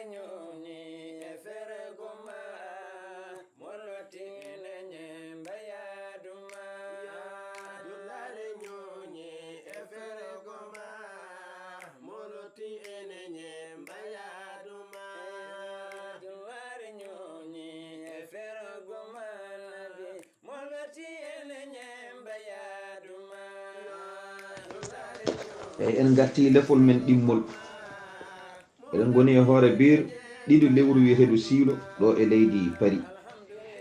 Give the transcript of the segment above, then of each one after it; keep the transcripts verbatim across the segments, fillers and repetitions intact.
Ñooñi e fergo ma, moloti ene ñemba yaaduma. Dullare ñooñi e fergo ma, moloti ene ñemba yaaduma. Dullare ñooñi e fergo ma, nabi. Eyi, en ngartii lefol men ɗimmol. Eɗen ngoni e hoore biir ɗiɗo lewru wiyeteeɗo Siilo ɗo e leydi Pari.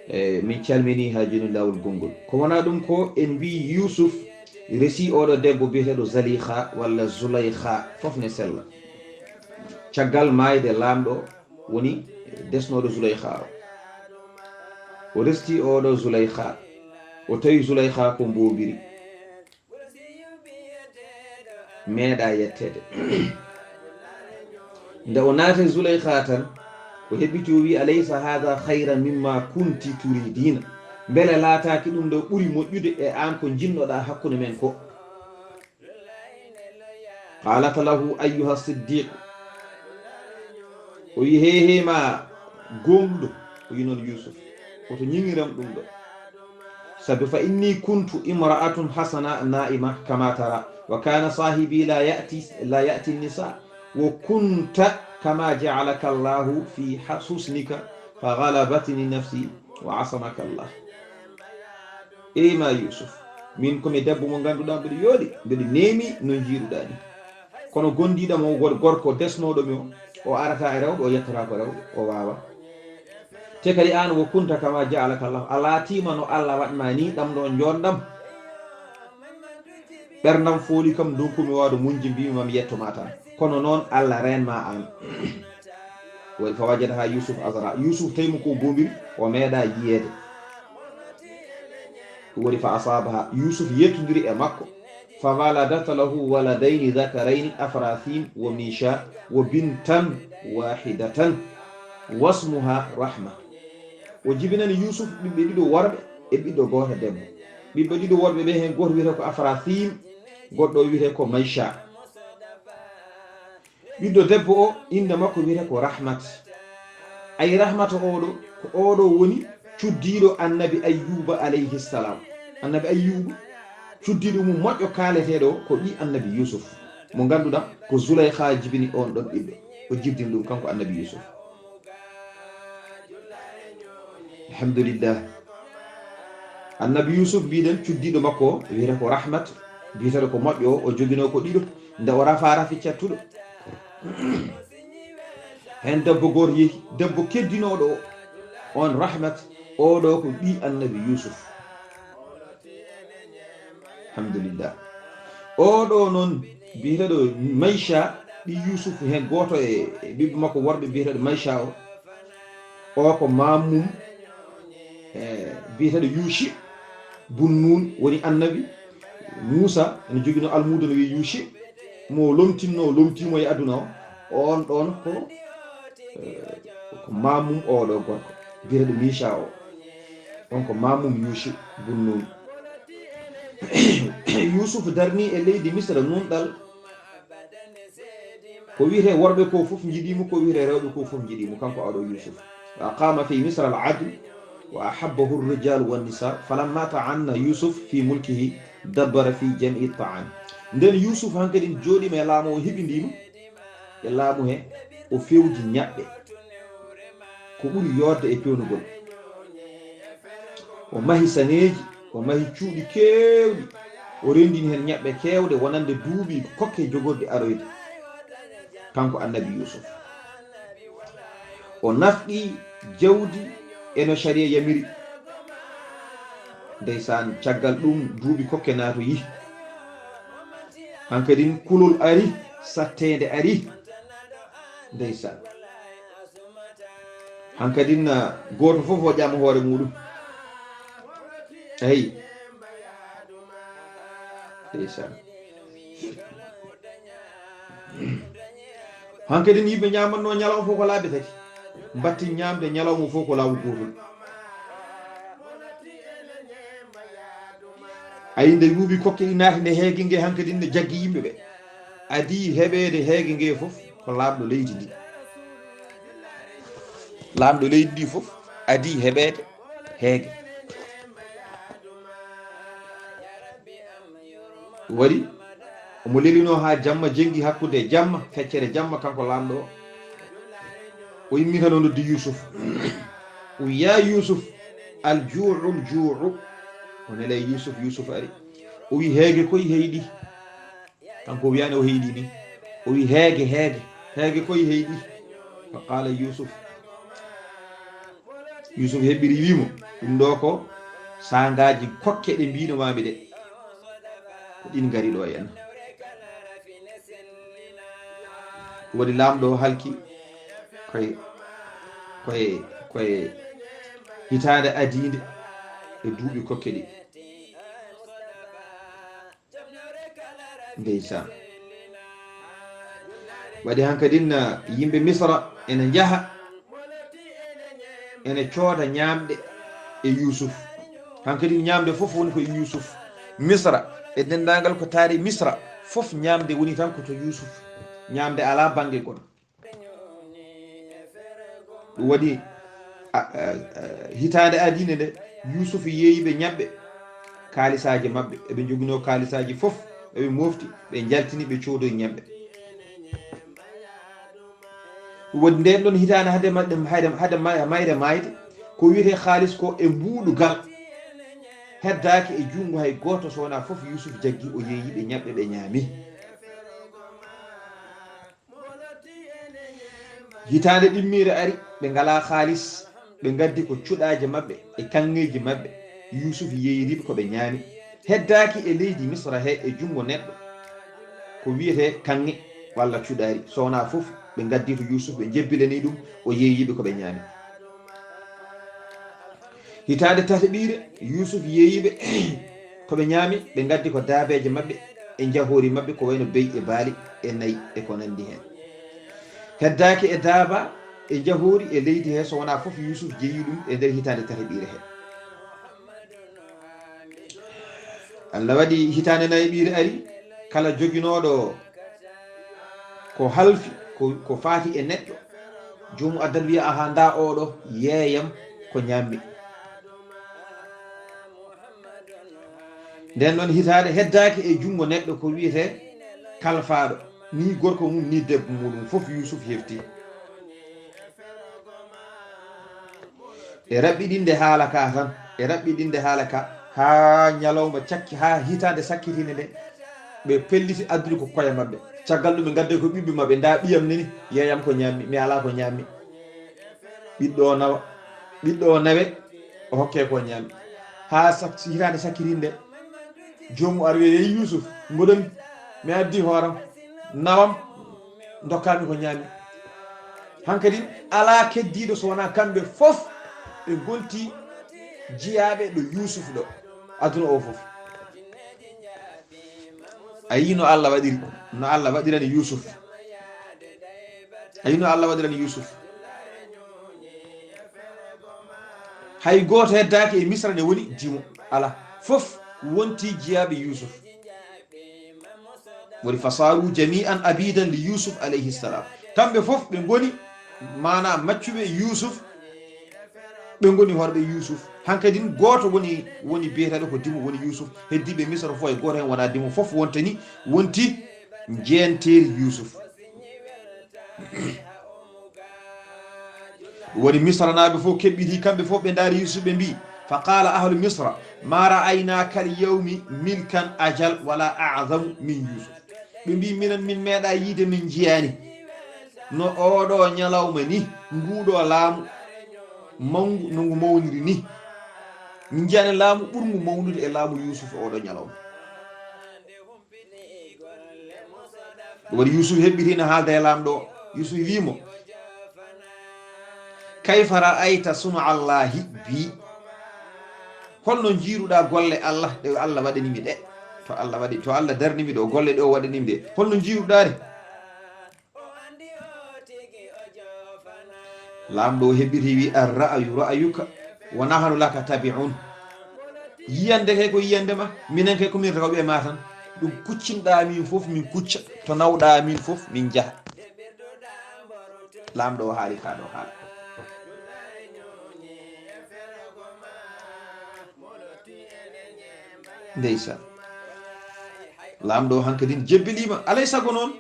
E, min calminii haa jooni laawol gonngol. Ko wonaa ɗum ko en mbii Yuusuf resi oɗo debbo biyeteeɗo Zaliha walla Zulaykha, fof ne sella. Caggal maayde laamɗo woni desnooɗo Zulaykha o. O resti oɗo Zulaykha, o tawi Zulaykha ko mbombiri. Meeɗa yetteede. Nde o naati Zulaykha tan, o heɓɓiti o wi, "Alaysa haadha khayran mimma kunti turidina?" Mbele laataaki ɗum ɗo ɓuri moƴƴude e aan ko njiɗnoɗaa hakkunde men ko? Qalat lahu ayyuha siddiq. O wi, "He, he ma gooŋɗuɗo." O wi noon Yuusuf. Woto ñiŋiram ɗum ɗo. Sabi fa inni kuntu imra'atun hasana na'ima kama tara. Wa kana sahibi la ya'ti, la ya'ti nisa. Wa kunta kama ja'alaka Allahu fi husnika fa ghalabatni nafsi wa asamaka Allah. Eey ma Yuusuf, min ko mi debbo mo ngannduɗaa mbiɗo yooɗi, mbiɗo neemi no njiiruɗaa ni. Kono gondiiɗo mo won gorko desnooɗo mi o, o arata e rewɓe, o yettotaako rewɓe, o waawaa. Te kadi aan wo kunta kama ja'alaka Allah, a laatiima no Allah waɗ ma ni, ɗam ɗo njoonɗam. Ɓerndam fooli kam, ndonkumi waawde muñde, mbiimi ma mi yetto ma tan. Kono noon Allah reen ma aan. Waɗi fa wajadaha Yuusuf azra. Yuusuf tawi mo ko goombiri, o meeɗa yiyeede. Ɗum waɗi fa asabaha. Yuusuf yettondiri e makko. Fa waladat lahu waladayni dhakarayni afrathim wa misha wa bintan wahidatan wasmuha Rahma. O jibinani Yuusuf ɓiɓɓe ɗiɗo worɓe e ɓiɗɗo gooto debbo. Ɓiɓɓe ɗiɗo worɓe ɓe, heen gooto wiyetee ko Afrathim, goɗɗo o wiyetee ko Mayca. Ɓiɗɗo debbo o, innde makko wiyetee ko Rahmat. Ay Rahmata oɗo, ko oɗo woni cuddiiɗo Annabi Ayyuba alayhi salam. Annabi Ayyuba, cuddiiɗo mum moƴƴo kaaleteeɗo o, ko ɓii Annabi Yuusuf, mo ngannduɗaa ko Zulaykha jibini oon ɗon ɓiɗɗo. O jibdini ɗum kanko Annabi Yuusuf. Alhamdulillah. Annabi Yuusuf, mbiɗen, cuddiiɗo makko o, wiyetee ko Rahmat, biyeteeɗo ko moƴƴo o, o joginoo ko ɗiɗo. Nde o rafa rafi cattuɗo, heen debbo gooto yehi, debbo keddinooɗo o, oon Rahmat, oɗo ko ɓii Annabi Yuusuf. Alhamdulillah. Oɗo noon biyeteeɗo Mayca, ɓii Yuusuf, heen gooto e, e ɓiɓɓe makko worɓe biyeteeɗo Mayca o. O ko maam mum, e, biyeteeɗo Yuuci bun Nuun, woni Annabi Muusa ene joginoo almuudo no wiye Yuuci, mo lomtinnoo, lomtiimo e aduna o. Oon ɗoon ko, e, ko maam mum oɗo gorko biyeteeɗo Miica o. On ko maam mum Yuuci bun Nuun. Yuusuf darni e leydi Misra nuunɗal. Ko wiyetee worɓe ko fof njiɗi mo, ko wiyetee rewɓe ko fof njiɗi mo, kanko oɗo Yuusuf. Wa aqama fi Misra al-adl wa ahabbahu ar-rijal wan-nisa, falamma ta'anna Yuusuf fi mulkihi dabbara fi jam'i ta'am. Nden Yuusuf hankadin jooɗiima e laamu, o heɓindiima e laamu he, o fewji ñaɓɓe ko ɓuri yooɗde e pewnugol. O mahi saneeji, o mahi cuuɗi keewɗi, o renndini heen ñaɓɓe keewɗe wonande duuɓi kokke jogorɗi aroyde, kanko Annabi Yuusuf. O nafqi jawdi e no sariya yamiri. Ndeysaan, caggal ɗum duuɓi kokke naatoyi. Hankadin kulol ari, satteende ari. Ndeysaan. Hankadin, ah, gooto fof hoƴaama hoore muuɗum. Eyi. Ndeysaan. Hankadin yimɓe ñaamannoo ñalawma fof ko laabi tati. Mbattin ñaamde ñalawma fof ko laawol gootol. Ayi, nde duuɓi kokke ɗi naati nde heege nge, hankadin ne jaggi yimɓe ɓe. Adii heɓeede heege nge fof ko laaɓɗo leydi ndi. Laamɗo leydi ndi fof adii heɓeede heege. Waɗi omo lelinoo haa jamma jenngi, hakkunde jamma, feccere jamma, kanko laamɗo o. O immii tan o noddi Yuusuf. O wi'i, "Yaa Yuusuf, al juu'u, al juu'u." O nelay Yuusuf, Yuusuf ari. O wi'i, "Heege koy heyɗi." Kanko o wiyaani o heyɗi ni. O wi'i, "Heege, heege, heege koy heyɗi." Fa qaala Yuusuf. Yuusuf heɓɓiri wi'i mo, "Ɗum ɗo ko saangaaji kokke ɗe mbiino maami ɗe. Ko ɗin ngari ɗo e en." Ɗum waɗi laamɗo o halki koye, koye, koye hitaande adiinde e duuɓi kokke ɗi. Ndeysaan. Waɗi hankadin, yimɓe Misra ene njaha, ene cooda ñaamɗe e Yuusuf. Hankadin ñaamde fof woni ko e Yuusuf. Misra, e denndaangal ko taari Misra, fof ñaamde woni tan ko to Yuusuf. Ñaamde alaa bannge goo. Ɗum waɗi, a, a, a, hitaande adiinde nde, Yuusuf yeeyi ɓe ñaɓɓe, kaalisaaji maɓɓe. Eɓe njoginoo kaalisaaji fof, eɓe mofti, ɓe njaltini, ɓe coodoyi ñaɓɓe. Ɗum waɗi ndeen ɗoon hitaande, hade ma-, hade, hade ma-, mayre maayde, ko wiyetee kaalis ko e mbuuɗugal heddaaki e junngo hay gooto, so wonaa fof Yuusuf jaggi, o yeeyi ɓe ñaɓɓe, ɓe ñaami. Hitaande ɗimmiire ari, ɓe ngalaa kaalis, ɓe ngaddi ko cuɗaaje maɓɓe e kaŋŋeeji maɓɓe. Yuusuf yeeyiri ɓe ko ɓe ñaami. Heddaaki e leydi Misra he e junngo neɗɗo ko wiyetee kaŋŋe walla cuɗaari. So wonaa fof, ɓe ngaddi to Yuusuf, ɓe njebbilanii ɗum, o yeeyi ɓe ko ɓe ñaami. Hitaande tataɓiire, Yuusuf yeeyi ɓe ko ɓe ñaami, ɓe ngaddi ko daabeeje maɓɓe e njahoori maɓɓe, ko wayno beyi e baali e nayi e ko nanndi heen. Heddaaki e daaba e njahoori e leydi he, so wonaa fof Yuusuf jeyi ɗum e nder hitaande tataɓiire he. Allah waɗi hitaande nayaɓiire ari, kala joginooɗo ko halfi, ko, ko faati e neɗɗo, joomum addat wiya, "Ahaa, ndaa oɗo, yeeyam ko ñaammi." Nden noon hitaande heddaaki e junngo neɗɗo ko wiyetee kalfaaɗo, ni gorko mum, ni debbo muɗum, fof Yuusuf hefti. E raɓɓiɗinde haala ka tan, e raɓɓiɗinde haala ka, haa ñalawma cakki, haa hitaande sakkitiinde nde, ɓe pelliti addude ko koye maɓɓe. Caggal ɗum ɓe ngaddoyi ko ɓiɓɓe maɓɓe, "Ndaa ɓiyam nani, yeeyam ko ñaammi, mi alaa ko ñaammi." Ɓiɗɗo o nawa, ɓiɗɗo o nawe, o hokke ko ñaammi. Haa sak-, hitaande sakkitiinde nde, joomum ari wiya, "Yeey Yuusuf, mboɗon mi addi hooram, nawam, ndokkaami ko ñaammi." Hankadi alaa keddiiɗo so wonaa kamɓe fof ɓe ngonti jiyaaɓe ɗo Yuusuf ɗo, aduna o fof. A yii no Allah waɗiri, no Allah waɗirani Yuusuf. A yii no Allah waɗirani Yuusuf. Hay gooto heddaaki e Misra nde woni dimo. Alaa. Fof wonti jiyaaɓe Yuusuf. Woni, "Fasaaru jami'an abidan li Yuusuf alayhi salam." Kamɓe fof ɓe ngoni, maanaa maccuɓe Yuusuf, ɓe ngoni horɓe Yuusuf. Hankadin gooto woni, woni biyeteeɗo ko dimo, woni Yuusuf. Heddiiɓe Misra fof hay gooto heen wonaa dimo, fof wontani, wonti njeenteri Yuusuf. Woni Misranaaɓe fof keɓɓitii, kamɓe fof ɓe ndaari Yuusuf, ɓe mbii, "Fa qaala ahlu Misra, ma ra'aynaa kal yawmi milkan ajal wala a'zamu min Yuusuf." Ɓe mbii, "Minen, min meeɗaa yiide, min njiyaani no ooɗo ñalawma ni, nguuɗo laamu mawngu, no ngu mawniri ni. Min njiyaani laamu ɓurngu mawnude e laamu Yuusuf ooɗo ñalawma." Ɗum waɗi Yuusuf heɓɓitii no haalda e laamɗo o. Yuusuf wii mo, "Kayfa ra'ayta suna Allaahi bi?" Holno njiiruɗaa golle Allah ɗe Allah waɗani mi ɗe? To Allah waɗi, to Allah darni mi ɗo golle ɗe o waɗani mi ɗe, holno njiiruɗaa ɗe? Laamɗo o heɓɓiti, wi, "Ar-ra'yu ra'yuka wa nahnu laka tabi'un." Yiyande kay ko yiyande ma, minen kay ko min rewɓe ma tan. Ɗum kuccinɗaa min fof min kucca, to nawɗaa min fof min njaha. Laamɗo o haali kaa ɗo haala. Ndeysaan. Laamɗo o hankadin jebbiliima, alay sago noon.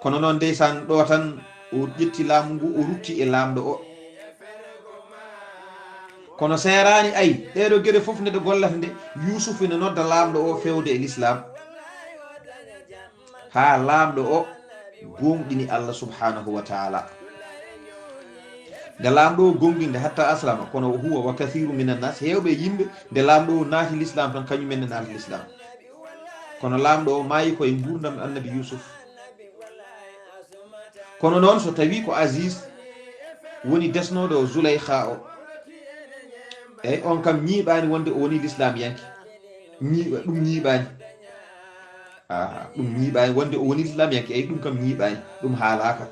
Kono noon, ndeysaan, ɗo tan o ƴetti laamu ngu, o rutti e laamɗo o. Kono seeraani, ay, ɗeeɗo geɗe fof nde ɗe gollata nde, Yuusuf ina nodda laamɗo o feewde e lislaam. Haa laamɗo o gooŋɗini Allah subhanahu wa taala. Nde laamɗo o gooŋɗinde, hatta aslama, kono huwa wa kathiru minan nas, heewɓe e yimɓe, nde laamɗo o naati lislaam tan, kañum en ne naati lislaam. Kono laamɗo o maayi ko e nguurndam annabi Yuusuf. Kono noon, so tawi ko Aziz woni desnooɗo Zuleyha o, eyi, on kam ñiiɓaani wonde o woni lislaamiyanke. Ñiiɓa, ɗum ñiiɓaani. Aha, ɗum ñiiɓaani wonde o woni lislaamiyanke, eyi, ɗum kam ñiiɓaani, ɗum haalaaka.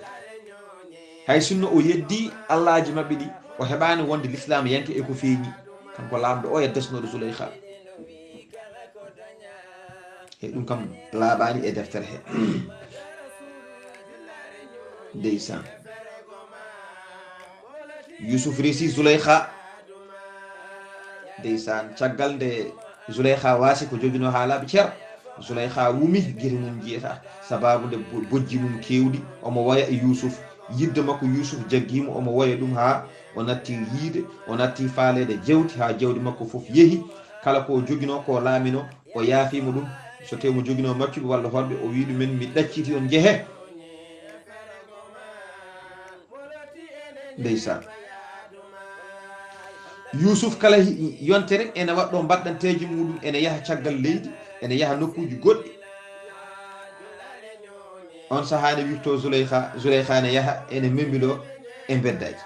Hay sinno o yeddi allaaji maɓɓe ɗi, o heɓaani wonde lislaamiyanke e ko feeñi. Kanko laamɗo o e desnooɗo Zuleyha. E ɗum kam laaɓaani e deftere he. Ndeysaan. Yuusuf resi Zuleyha. Ndeysaan, caggal nde Zuleyha waasi ko joginoo haalaaɓe cer, Zuleyha wumi gite mum njiyataa, sabaabu nde bo-, bojji mum keewɗi, omo woya e Yuusuf. Yiɗde makko Yuusuf jaggi mo, omo woya ɗum haa o natti yiide, o natti faaleede jawdi, haa jawdi makko fof yehi. Kala ko o joginoo, ko o laaminoo, o yaafii mo ɗum. So tawii omo joginoo maccuɓe walla holɓe, o wii ɗumen, "Mi ɗacciti on, njehee." Ndeysaan. Yuusuf kala hi-, yontere ene waɗɗoo mbaɗɗanteeji muɗum, ene yaha caggal leydi, ene yaha nokkuuji goɗɗi. On sahaa ne wirtoo Zuleyha, Zuleyha ne yaha ene membiloo e mbeddaaji.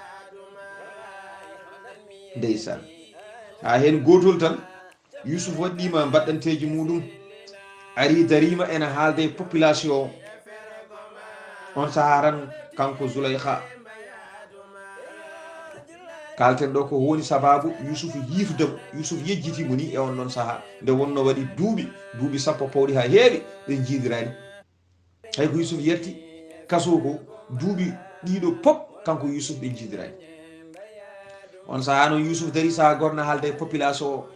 Ndeysaan. Haa heen gootol tan, Yuusuf waɗɗiima mbaɗɗanteeji muɗum, ari dariima ene haalda e population o. On sahaa tan, kanko Zuleyha, kaalten ɗo ko woni sabaabu Yuusuf yiifde mo. Yuusuf yejjiti mo ni e on ɗon sahaa, nde wonnoo waɗi duuɓi, duuɓi sappo pawɗi haa heewi, ɓe njiidiraani. Hay ko Yuusuf yerti kasoo ko duuɓi ɗiɗo pop, kanko Yuusuf ɓe njiidiraani. On sahaa noon Yuusuf darii sahaa goɗɗo na haalda e population o.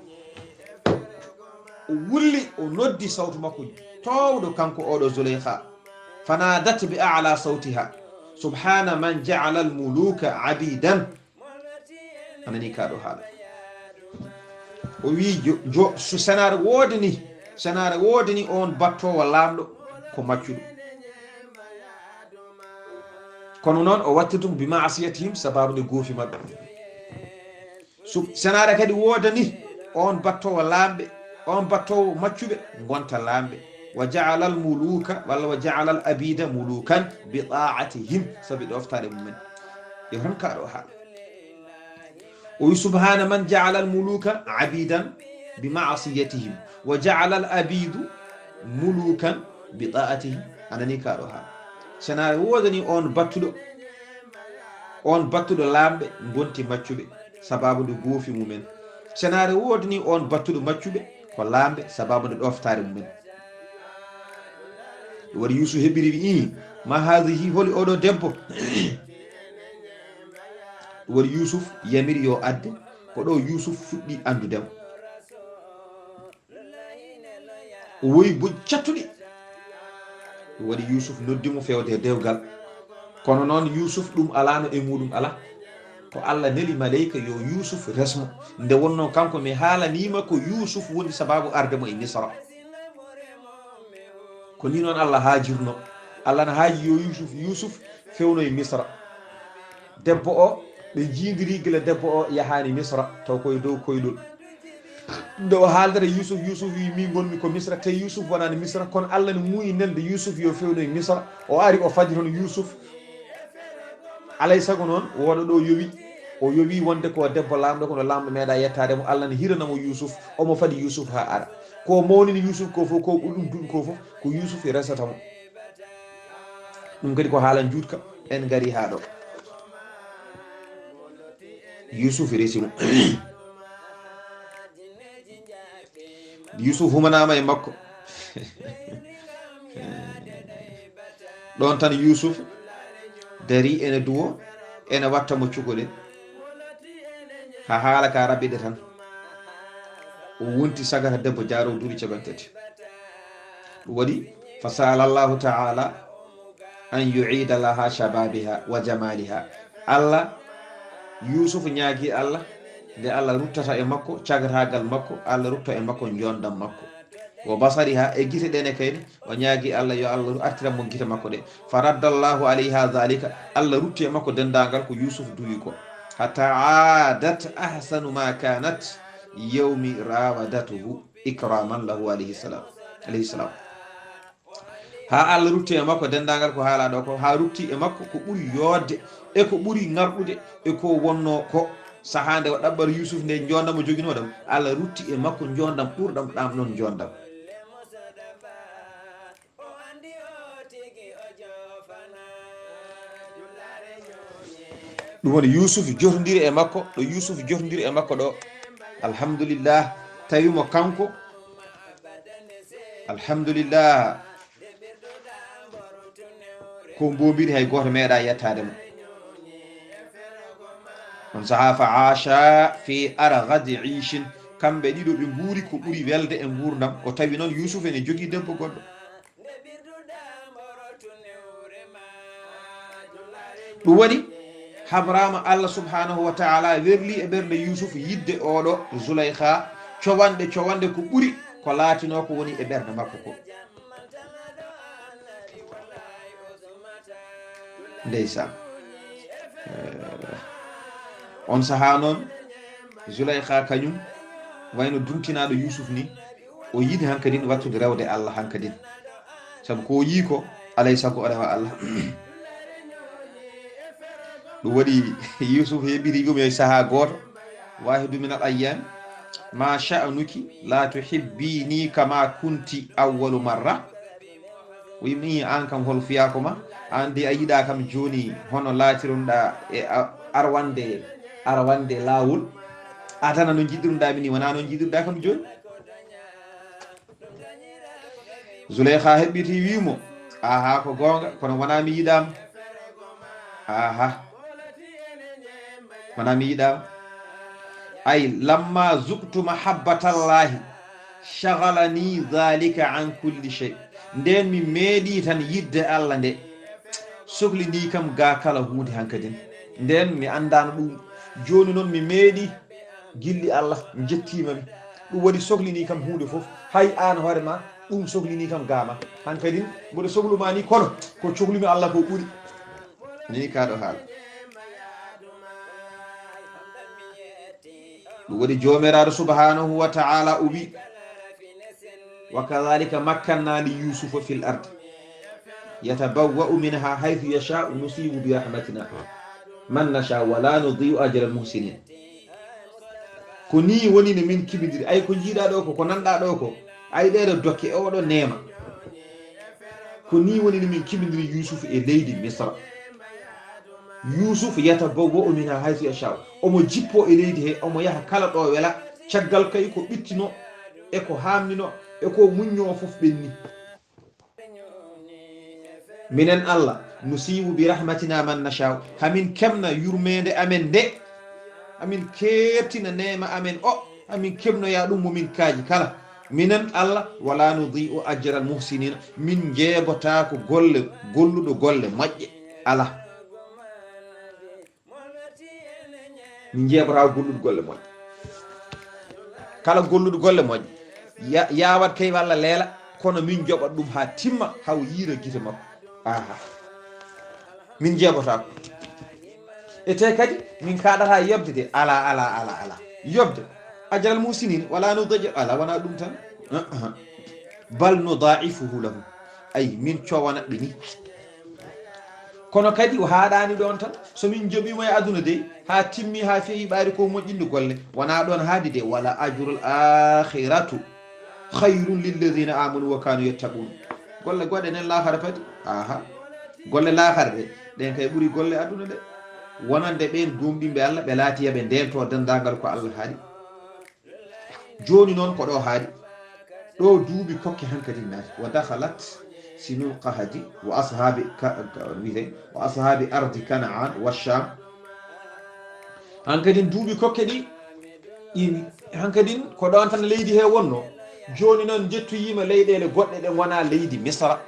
O wulli, o noddi sawtu makko toowɗo, kanko oɗo Zuleyha. Fanadat bi a'la sawtiha, "Subhana man ja'ala al-muluka abidan." A nanii kaa ɗo haala. O wii, jo, jo, so senaare woodani, senaare woodani on battoowo laamɗo ko maccuɗo. Kono noon o waɗti ɗum bi ma'asiyatihim, sabaabu nde goofi maɓɓe. So senaare kadi woodani on battoowo laamɓe, on battoowo maccuɓe ngonta laamɓe. Wa ja'ala al muluka, walla wa ja'ala al abida mulukan bi ta'atihim, sabi ɗoftaare mumen. Yo tan kaa ɗo haala. O wi, "Subhana man ja'ala al muluka abidan bi ma'asiyatihim, wa ja'ala al abidu mulukan bi ta'atihim." A nanii kaa ɗo haala. Senaare woodani on battuɗo, on battuɗo laamɓe ngonti maccuɓe, sabaabu nde goofi mumen. Senaare woodani on battuɗo maccuɓe ko laamɓe, sabaabu nde ɗoftaare mumen. Ɗum waɗi Yuusuf heɓiri wi, "Ii, ma haadihi, holi oɗo debbo?" Ɗum waɗi Yuusuf yamiri yo adde, ko ɗo Yuusuf fuɗɗi anndude mo. O woyi bojji cattuɗi. Ɗum waɗi Yuusuf noddi mo feewde e dewgal. Kono noon Yuusuf ɗum alaano e muɗum alaa. Ko Allah neli maleyka yo Yuusuf resmo. Nde wonnoo kanko mi haalaniima ko Yuusuf woni sabaabu arde mo e Misra. Ko nii noon Allah haajirno. Allah na haaji yo Yuusuf, Yuusuf fewno e Misra. Debbo o, ɓe njiidiri gila debbo o yahaani Misra, taw koye dow koyɗol. Nde o haaldata Yuusuf, Yuusuf wi, "Min ngonmi ko Misra," te Yuusuf wonaani Misra, kono Allah ne muuyi nelde Yuusuf yo fewno e Misra. O ari, o faji toon Yuusuf. Alay sago noon, wooɗo ɗo yowi, o yowi wonde ko debbo laamɗo, kono laamɗo meeɗa yettaade mo. Allah ne hirana mo Yuusuf, omo faɗi Yuusuf haa ara. Ko mawnini Yuusuf ko fof, ko ɓuri ɗum duɗi ko fof, ko Yuusuf resata mo. Ɗum kadi ko haala njuutka, en ngari haa ɗo. Yuusuf resi mo. Yuusuf humanaama e makko. Ɗoon tan Yuusuf darii ene duwoo, ene watta mo cukalel. Haa haala ka raɓɓiɗa tan. O wonti sagata debbo jaarowo duuɓi capanɗe tati. Ɗum waɗi, fa sa'ala Allahu ta'ala an yu'ida laha shababiha wa jamaliha. Allah, Yuusuf ñaagi Allah, nde Allah ruttata e makko, cagataagal makko, Allah rutta e makko njoondam makko. Wa basariha, e gite ɗen e kayne, o ñaagi Allah yo Allah artiran mo gite makko ɗe. Fa radda Allahu alayha dhalika, Allah rutti e makko denndaangal ko Yuusuf duwi ko. Hatta aadat ahsanu ma kanat yawmi rawadatuhu ikraman lahu alayhi salam, alayhi salam. Haa Allah rutti e makko denndaangal ko haalaa ɗo ko, haa rutti e makko ko ɓuri yooɗde e ko ɓuri ŋarɗude e ko wonnoo ko. Sahaa nde o ɗaɓɓata Yuusuf nde njoondam o joginoo ɗam, Allah rutti e makko njoondam ɓurɗam ɗam ɗon njoondam. Ɗum woni Yuusuf jotondiri e makko, ɗo Yuusuf jotondiri e makko ɗo. Alhamdulillah, tawi mo kanko. Alhamdulillah. Ko mboombiri hay gooto meeɗaa yettaade mo. On sahaa fa aasha fi arghadi iishin. Kamɓe ɗiɗo ɓe nguuri ko ɓuri welde e nguurndam. O tawi noon Yuusuf ene jogii debbo goɗɗo. Ɗum waɗi, habraama Allah subhanahu wa ta'ala werli e ɓernde Yuusuf yidde oɗo Zulaykha, cowanɗe, cowanɗe ko ɓuri ko laatinoo ko woni e ɓernde makko ko. Ndeysaan. Eh, on sahaa noon, Zulaykha kañum, wayno duntinaaɗo Yuusuf ni, o yiɗi hankadin wattude rewde Allah hankadin. Sabu ko o yii ko, alay sago o rewa Allah. Ɗum waɗi Yuusuf heɓiri ɗum e sahaa gooto, waahidu min al ayyaam, "Ma sha'nuki la tuhibbini kama kunti awwalu marra?" O wi'i, "Mi, aan kam hol fiyaako ma? Aan de a yiɗaa kam jooni hono laatironɗaa e a-, arwande, arwande laawol. Adana no njiɗirunɗaa mi ni, wonaa noon njiɗirɗaa kam jooni?" Zulaykha heɓɓiti wi'i mo, "Aha, ko goonga, kono wonaa mi yiɗaa ma. Aha, wonaa mi yiɗaa ma. Ay, lamma zuqtu mahabbatallahi, shaghalani dhalika an kulli shay." Ndeen mi meeɗii tan yiɗde Allah nde, soklini kam gaa kala huunde hankadin. Ndeen mi anndaano ɗum. Jooni noon mi meeɗii gilli Allah njettiima mi. Ɗum waɗi soklini kam huunde fof. Hay aan hoore ma, ɗum soklini kam gaa ma. Hankadin, mboɗo soklu ma ni, kono ko coklumi Allah ko ɓuri. Ni ka ɗo haala. Ɗum waɗi Joomiraaɗo subhanahu wa ta'ala o wi, "Wa kadhalika makkanna li Yusufa fil ardi yatabawwa'u minha haythu yasha'u nusibu bi rahmatina man nasha'u wa la nudhi'u ajral muhsinin." Ko nii woni no min kibidiri. Ay ko njiiɗaa ɗo ko, ko nanɗaa ɗo ko, ay ɗeeɗo dokke e oɗo neema. Ko nii woni no min kibidiri Yuusuf e leydi Misra. Yuusuf yatabawwa'u minha haythu yasha'u. Omo jippoo e leydi he, omo yaha kala ɗo wela. Caggal kay ko ɓittino e ko haamnino e ko muññoo fof ɓenni. Minen Allah, nusibu bi rahmatina man nasha'u. Hamin keɓna yurmeende amen nde. Hamin keertina neema amen o. Hamin keɓnoya ɗum mo min kaaji kala. Minen Allah, wala nudhi'u ajral muhsinin. Min njeebotaako golle golluɗo golle moƴƴe. Alaa. Min njeeɓataa golluɗo golle moƴƴe. Kala golluɗo golle moƴƴe, ya-, yawat kay walla leela, kono min njoɓat ɗum haa timma, haa o yiira gite makko. Aha. Min njeeɓataako. E te kadi, min kaaɗataa yoɓde de. Alaa, alaa, alaa, alaa. Yoɓde. Ajral muhsinin, wala nudhi'u, alaa, wonaa ɗum tan. Ah, ah. Bal nudha'ifuhu lahum. Ay, min cowanat ɓe ni. Kono kadi o haaɗaani ɗoon tan. So min njoɓiima e aduna dey, haa timmi, haa feewi ɓaari ko moƴƴinde golle. Wonaa ɗoon haadi de, wala ajrul akhiratu khayrun lilladhina amanu wa kanu yattaqun. Golle goɗɗe nen laakara padi. Aha. Golle laakara de, ɗen kay ɓuri golle aduna de. Wonande ɓeen gomɗimɓe Allah, ɓe laati yaɓe ndeento denndaangal ko Allah haɗi. Jooni noon ko ɗo haaɗi. Ɗo duuɓi kokke hankadi naati. Wa dakhalat sinul qahadi wa ashabi ka-, ka-, wiyete, wa ashabi ardi Kanaan wa Sham. Hankadi duuɓi kokke ɗi Ɗin hankadin ko ɗon tan leydi he wonno. Jooni noon njettoyiima leyɗeele goɗɗe ɗe ngonaa leydi Misra.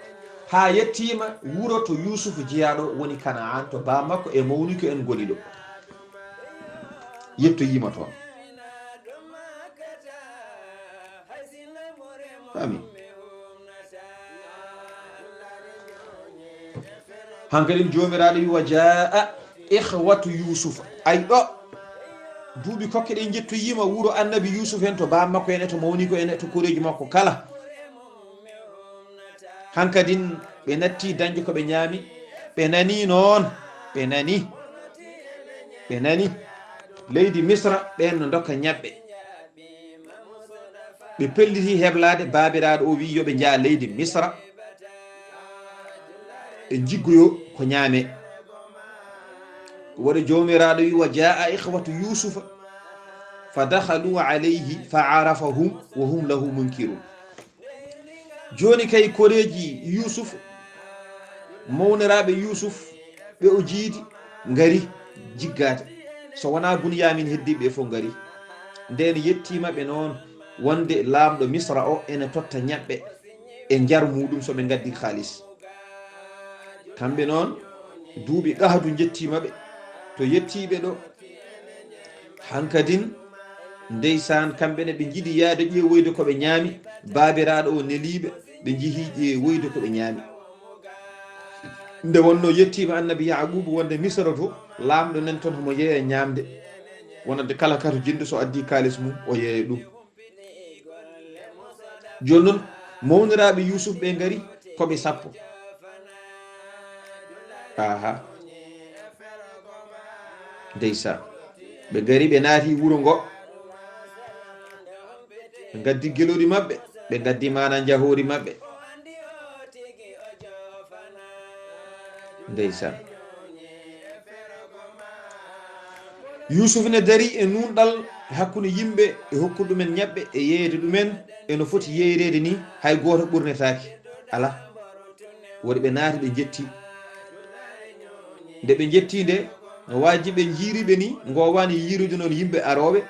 Haa yettiima wuro to Yuusufu jeyaaɗo woni Kana'aan, to baa makko e mawniiko en ngoni ɗo. Yettoyiima toon. Amin. Hankadin Joomiraaɗo wi, "Wa jaa ikhwatu Yuusufa." Ay ɗo, duuɓi kokke ɗe njettoyiima wuro annabi Yuusuf en to baa makko en e to mawniiko en e to koreeji makko kala. Hankadin ɓe natti dañde ko ɓe ñaami, ɓe nani noon, ɓe nani, ɓe nani leydi Misra, ɓeen no ndokka ñaɓɓe. Ɓe pelliti heblaade, baabiraaɗo o wi yo ɓe njaa leydi Misra, ɓe njiggoyo ko ñaame. Waɗi Joomiraaɗo wi, "Wa jaa ikhwatu Yuusufa, fa dakhalu alayhi, fa arafahum, wa hum lahu munkirun." Jooni kay koreeji Yuusuf, mawniraaɓe Yuusuf, ɓe o jiidi, ngari jiggaade. So wonaa Bunyamin heddiiɓe ɓe fof ngari. Ndeen yettiima ɓe noon wonde laamɗo Misra o ene totta ñaɓɓe e njar muuɗum so ɓe ngaddi kaalis. Kamɓe noon duuɓi qahdu njettiima ɓe to yettiiɓe ɗo. Hankadin, ndeysaan, kamɓe ne ɓe njiɗi yahde ƴeewoyde ko ɓe ñaami, baabiraaɗo o neliiɓe, ɓe njehi ƴeewoyde ko ɓe ñaami. Nde wonno yettiima annabi Yaaquubu wonde Misra to, laamɗo nen toon homo yeeya ñaamde, wonande kala kato jinnde so addi kaalis mum, o yeeya ɗum. Jooni noon, mawniraaɓe Yuusuf ɓe ngari, ko ɓe sappo. Aha. Ndeysaan. Ɓe ngari, ɓe naati wuro ngo. Ɓe ngaddi gelori maɓɓe, ɓe ngaddi maana njahoori maɓɓe. Ndeysaan. Yuusuf ne darii e nuunɗal hakkunde yimɓe e hokkude ɗumen ñaɓɓe e yeeyde ɗumen e no foti yeeyreede ni, hay gooto ɓurnetaake. Alaa. Waɗi ɓe naati, ɓe njetti. Nde ɓe njetti nde, no waaji ɓe njiiri ɓe ni, ngoowaani yiirude noon yimɓe arooɓe.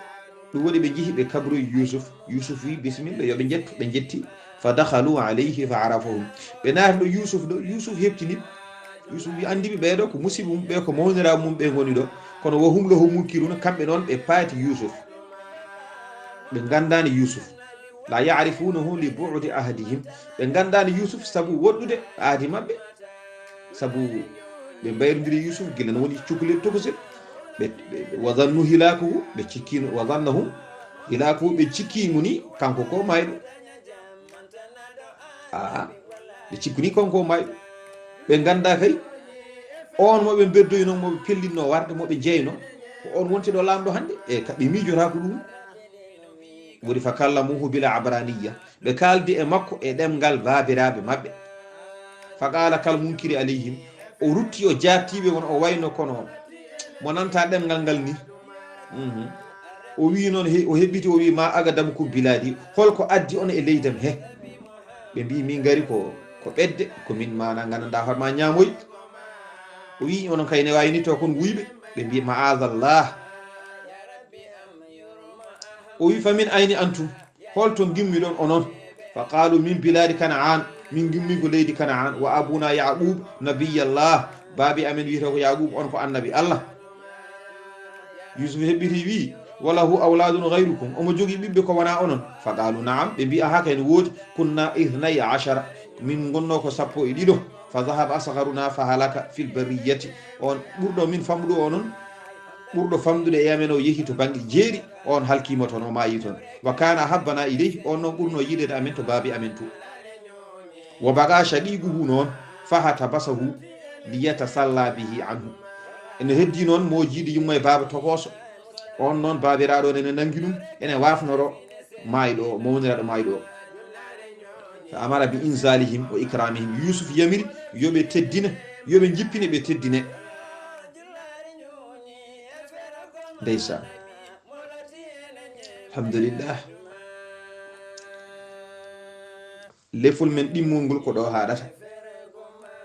Ɗum waɗi ɓe njehi, ɓe kabroyi Yuusuf. Yuusuf wi, "Bisimilla, yo ɓe njettu." Ɓe njetti. Fa dakhalu alayhi fa arafahum. Ɓe naati ɗo Yuusuf ɗo, Yuusuf heɓtini. Yuusuf wi, "Anndi mi ɓeeɗo ko musiba mum, ɓe ko mawniraaɓe mum ɓe ngoni ɗo." Kono wa hum lahu munkiruna, kamɓe noon ɓe paati Yuusuf. Ɓe nganndaani Yuusuf. La ya'rifunahu li bu'di ahdihim. Ɓe nganndaani Yuusuf sabu woɗɗude aadi maɓɓe. Sabu ɓe mbayrondiri Yuusuf gila no woni cukalel tokosel. Ɓe, ɓe, ɓe, wa zannu hilakuhu, ɓe cikkino, wa zannahum hilakuhu, ɓe cikkimo ni kanko ko mayɗo. Aa, ɓe cikkuni kanko ko mayɗo. Ɓe ngannda kay, on mo ɓe mbeddoyno, mo ɓe pellinno warde, mo ɓe jeyno, ko on wonti ɗo laamɗo hannde. E ka ɓe miijotaako ɗum. Woni fa kallamuhu bil abraniyya. Ɓe kaaldi e makko e ɗemngal baabiraaɓe maɓɓe. Fa qaala kal munkiri alayhim, o rutti o jaabtiiɓe won o wayno kono mo nanta ɗemngal ngal ni. Mhm. O wii noon, he-, o heɓɓiti, o wii, "Ma agadamukum biladi, holko addi on e leydam he?" Ɓe mbii, "Min ngari ko, ko ɓedde, ko min maana nganndanɗaa hoore ma ñaamoy." O wii, "Onon kay ne waawi ni to kon wuyɓe." Ɓe mbii, "Ma'azallah." O wii, "Fa min ayni antum?" Holto ngimmiɗon onon? Fa qaalu, "Min bilaadi Kana'aan, min ngimmi ko leydi Kana'aan, wa abuuna Ya'quub nabiyallah, baabi amen wiyetee ko Ya'quub, on ko annabi Allah." Yuusuf heɓɓiti wi'i, "Wa lahu awlaadun ghayrukum, omo jogii ɓiɓɓe ko wanaa onon?" Fa qaalu, "Na'am," ɓe mbi'i, "Haa kay no woodi, kunnaa ithnay ashara, min ngonnoo ko sappo e ɗiɗo, fa dhahaba asgharunaa fa halaka fil barriyyati, on ɓurɗo min famɗude onon, ɓurɗo famɗude e amen o yehi to bannge jeeri, on halkiima toon, o maayi toon. Wa kaana ahabbana ilayhi, on noon ɓurnoo yiɗeede amen to baabi amen to. Wa baqa shaqiquhu noon, fahatabasahu liyatasalla bihi anhu." Ene heddii noon mo jiiɗi yumma e baaba tokooso. On noon baabiraaɗo on ene nanngi ɗum, ene waafnoro maayɗo o, mawniraaɗo maayɗo o. Fa amara bi inzalihim wa ikramihim. Yuusuf yamiri yo ɓe teddine, yo ɓe njippine, ɓe teddine. Ndeysaan. Alhamdulillah. Lefol men ɗimmol ngol ko ɗo haaɗata.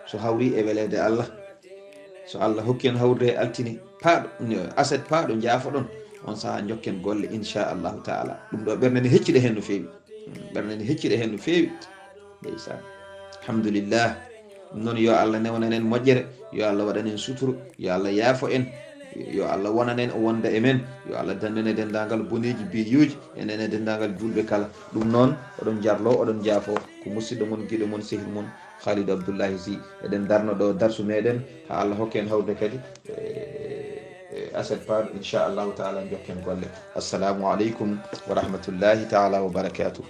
So hawri e weleede Allah. So Allah hokki en hawrude e altine paaɗo, aset paaɗo, njaafoɗon. On sahaa njokken golle, inchallahu taala. Ɗum ɗo ɓernde ne hecciɗe heen no feewi. Ɓernde ne hecciɗe heen no feewi. Ndeysaan. Alhamdulillah. Ɗum noon, yo Allah newanan en moƴƴere, yo Allah waɗan en suturu, yo Allah yaafo en, yo Allah wonan en o wonda e men, yo Allah dandan en denndaangal boneeji beeyooji, enen e denndaangal juulɓe kala. Ɗum noon, oɗon njarlo, oɗon njaafo, ko musidɗo mon, giɗo mon, sehil mon, Khalidou Abdoulaye Sy. Eɗen ndarno ɗo darsu meɗen, haa Allah hokka en hawrude kadi e, e aset paaɗo, inchallahu taala, njokken golle. Assalamu aleykum wa rahmatullahi taala wa barakatuh.